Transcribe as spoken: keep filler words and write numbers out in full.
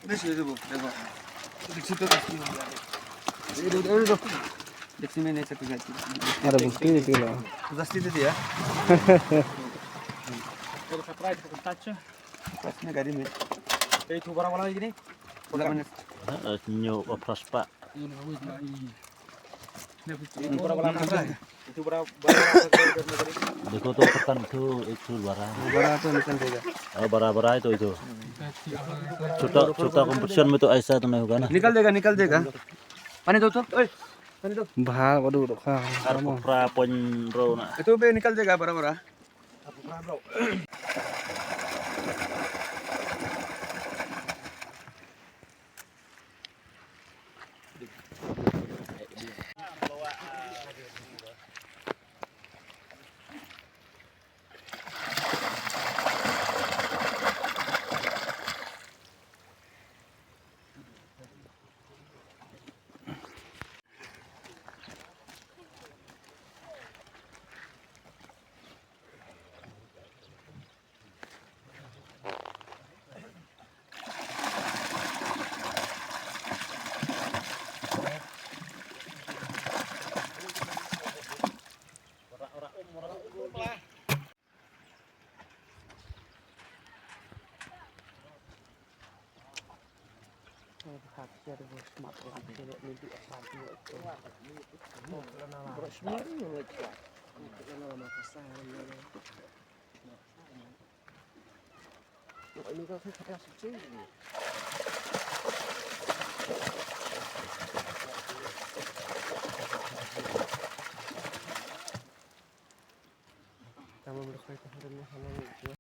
नहीं चाहिए वो, देखो। देखो, देखो, देखो। देखो, देखो, देखो। देखो, मैंने ऐसा कुछ नहीं किया। अरे, मुश्किल है, चलो। जस्ती दे दिया। Surprise, surprise. Surprise में गाड़ी में। Itu barang-barang lagi ni. Udah, mana? Nyo, operas, Pak. Itu barang-barang. Itu barang-barang. देखो तो पता नहीं तो एक तो बड़ा। बड़ा तो निकल देगा। हाँ, बड़ा, बड़ा है तो ये तो। छोटा, छोटा कंपटीशन में तो ऐसा तो नहीं होगा ना। निकल देगा, निकल देगा। पानी दो तो, ओए, पानी दो। बाहर, waduh, dok, हाँ, Ar हाँ, kopra pon ro na. Itu be निकल देगा, बड़ा, बड़ा।